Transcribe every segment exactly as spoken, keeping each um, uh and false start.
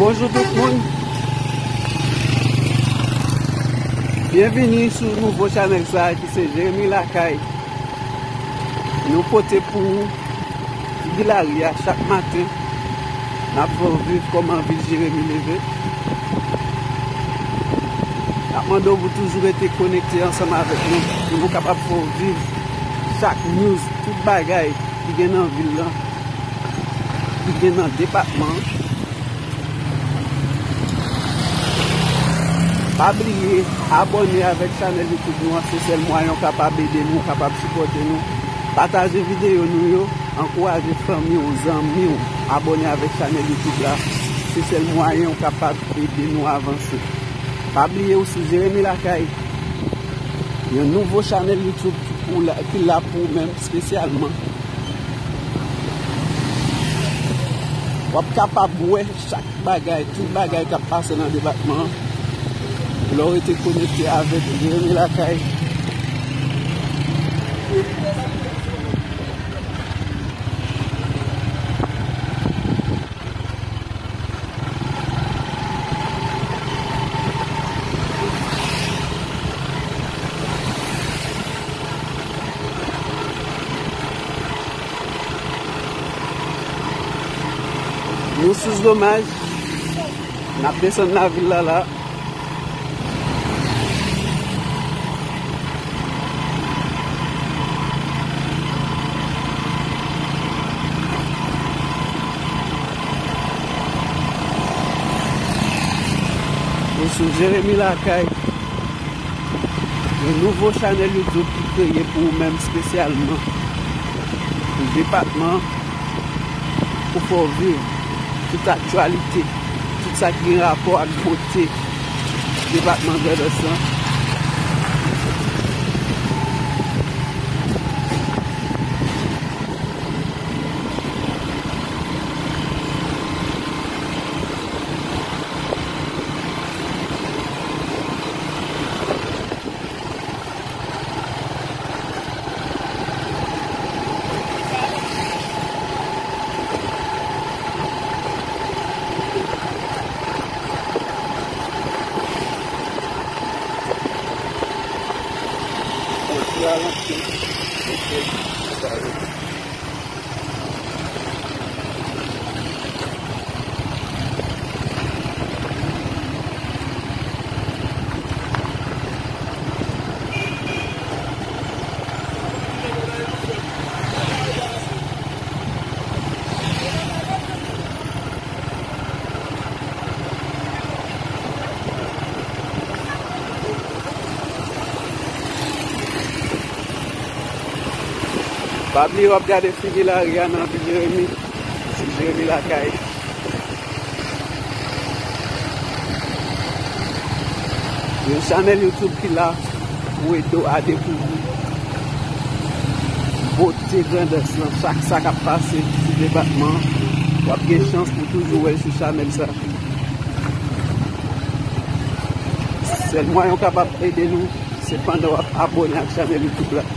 Bonjou tout moun. Byenvini sou nouvo chanèl sa a ki se Jeremi Lakay. Nou pote pou ou figi lari a chak maten. N ap fè w viv kòman vil Jeremi leve. N ap mande w pou toujou rete konekte ansanm avèk nou, pou nou kapab fè w viv chak news, tout bagay ki gen nan vil lan, ki gen nan depatman an. Pa bliye abòne avèk chanèl YouTube nou an, se sèl mwayen w kapab ede nou, w kapab sipòte nou. Pataje videyo nou yo, ankouraje fanmi w, zanmi w, abòne avèk chanèl YouTube la. Se sèl mwayen w kapab ede nou avanse. Pa bliye ou sou Jeremi Lakay, yon nouvo chanèl YouTube ki pou la, ki la pou ou menm espesyalman. W ap kapab wè chak bagay, tout bagay k ap pase nan depatman an. Lè w rete konekte avèk Jeremi Lakay. Nou sou Domaj, n ap desann lavil la la. Nou sou Jeremi Lakay. Yon nouvo chanèl YouTube ki kreye pou ou menm espesyalman, pou depatman, pou fè w viv tout aktyalite, tout sa ki gen rapò ak bote depatman Grandans lan. Pa bliye w ap gade figi lari a nan vil Jeremi, sou Jeremi Lakay. Yon chanèl YouTube ki la pou ede w a dekouvri bote Grandans lan, chak sa k ap pase sou depatman an. W ap gen chans pou toujou wè l sou chanèl sa. Sèl mwayen w kapab ede nou, se pandan w ap abòne ak chanèl YouTube la.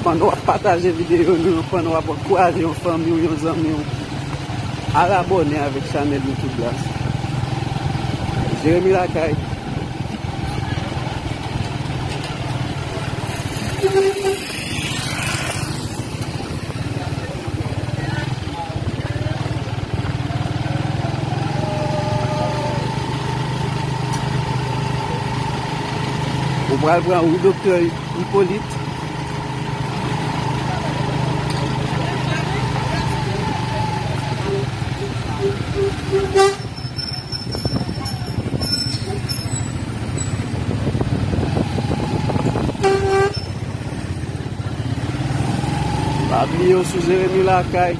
Pandan w ap pataje videyo nou yo, pandan w ap ankouraje yon fanmi w, yon zanmi w, al abòne avèk chanèl YouTube la. Jeremi Lakay. Ou pral pran wout Doktè Ipolit. Pa bliye w sou Jeremi Lakay.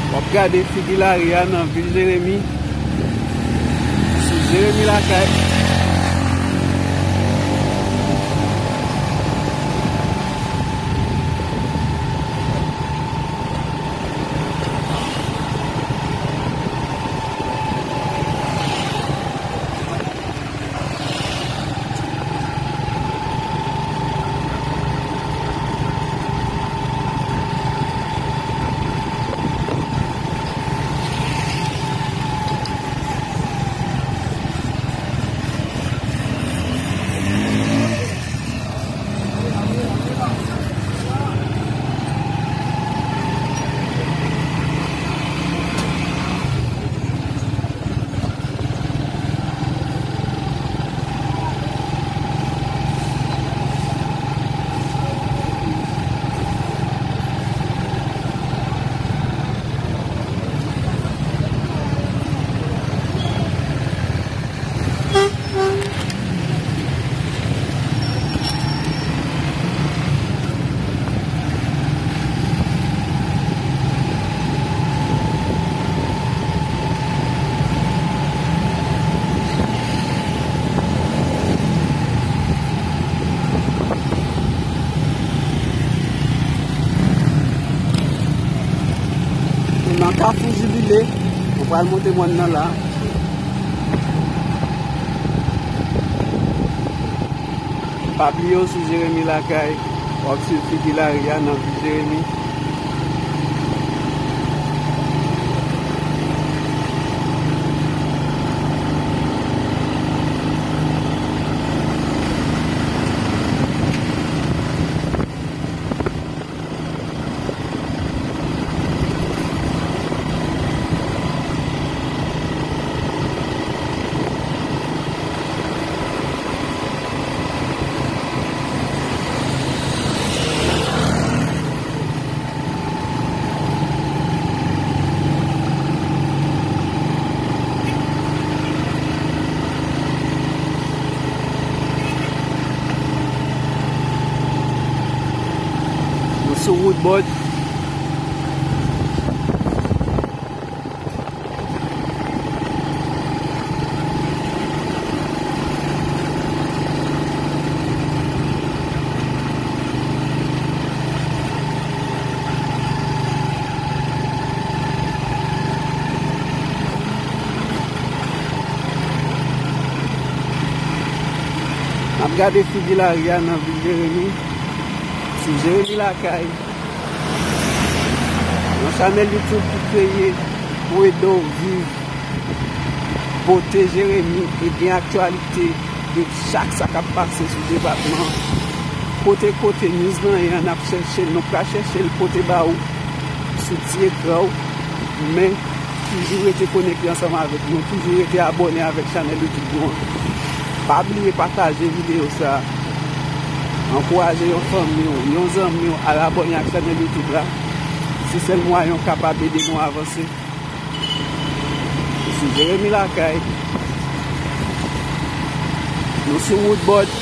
W ap gade figi lari a nan vil Jeremi, sou Jeremi Lakay. Al monte mòn nan la. Pa bliye w sou Jeremi Lakay, w ap swiv figi lari a nan vil Jeremi. Nou sou wout bòd. N ap gade figi lari a nan vil Jeremi, sou Jeremi Lakay. Yon chanèl YouTube ki kreye pou ede w viv bote Jeremi e gen aktyalite de chak sa k ap pase sou depatman an. Kote kote news lan ye a, n ap chèche l, nou pral chèche l pote ba ou sou ti ekran w. Men, toujou rete konekte ansanm avèk nou, toujou rete abòne avèk chanèl YouTube nou an. Pa bliye pataje videyo sa a. Ankouraje yon fanmi w, yon zanmi w al abòne ak chanèl YouTube la. Se sèl mwayen w kapab ede nou avanse. Sou Jeremi Lakay. Nou sou wout bòd.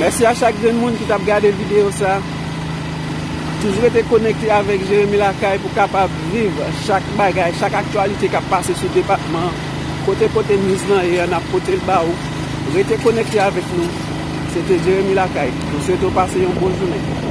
Mèsi a chak grenn moun ki t ap gade videyo sa. Toujou rete konekte avèk Jeremi Lakay pou kapab viv chak bagay, chak aktyalite k ap pase sou depatman an. Kote kote news lan ye a, n ap pote l ba ou. Rete konekte avèk nou. Se te Jeremi Lakay. Nou swete w pase yon bon jounen.